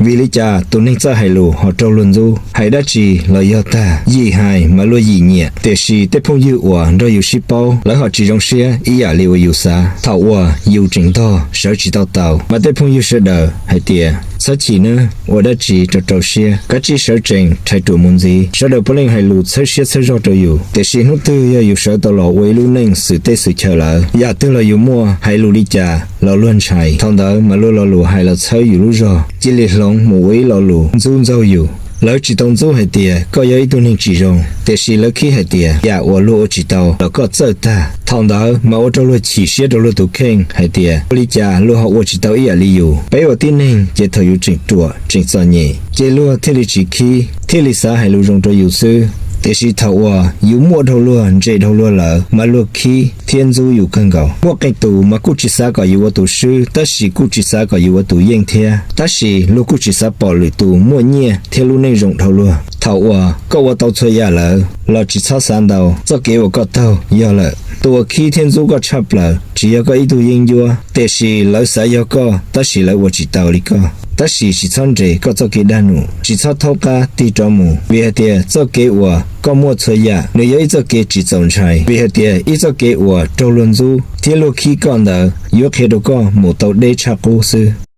Vim li cas tus neeg txawj hais lus ho raug luag ntxub? Hais dab tsi los yog tag, yim hais mas luag yim nyiam, tiam sis tej phooj ywg uas nrog yus sib paub, lawv ho tsis zoo siab ib yam li uas yus xav. Thaum uas yus tseem ntog sawv tsis tau taus, mas tej phooj ywg sawv daws hais tias, txhob chim nawb, ua dab tsi rau rau siab, kav tsij sawv tsees rhais ruam mus ntxiv. Sawv daws puav leej hais lus txhawb siab txhawb zog rau yus, tiam sis hnub twg yog yus sawv tau los ua ib lub neej xwm teb xwm chaw lawm, yam twg los yus muaj, hais lus li cas los luag ntshai. Thaum ntawd mas luag lo lus hais los txhawb yus lub zog, cia li hloov mus ua ib lo lus ntxub ntxaug yus. Lawv tsis tau ntxub hais tias koj yog ib tug neeg tsis zoo, tiam sis lawv khib hais tias yam uas luag ua tsis tau los koj txawj tag. Thaum ntawd mas ua rau luag chim siab rau luag tus kheej hais tias ua li cas luag ho ua tsis tau ib yam li yus. Peb ua tib neeg ces thaum yus tseem ruam tseem txom nyem ces luag thiaj li tsis khib, thiaj li xav hais lus zoo rau yus xwb. Tiam sis thaum uas yus muaj dhau luag, ntse dhau luag lawm, mas luag khib thiab ntxub yus kawg nkaus. Muaj qee tus mas kuj tsis xav kom yus ua tus swb, tab sis kuj tsis xav kom yus ua tus yeej thiab, tab sis luag kuj tsis xav pom lwm tus muaj nyiaj thiab lub neej zoo dhau luag. Thaum uas koj ua tau txhua yam lawm los tsis txhob xav ntau, txoj kev uas koj taug yog lawm. Tus uas khib thiab ntxub koj tshaj plaws tsis yog koj ib tug yeeb ncuab, tiam sis lawv xav yog koj tab sis lawv ua tsis tau li koj. Tab sis tsis txhob nres koj txoj kev dag num, tsis txhob thaub qab tig rov mus, vim hais tias txoj kev uas koj muaj txhua yam nws yog ib txoj kev tsis txaus ntshai, vim hais tias ib txoj kev uas raug luag ntxub thiab luag khib koj ntawd yuav qhia rau koj mus tau deb tshaj qub xwb.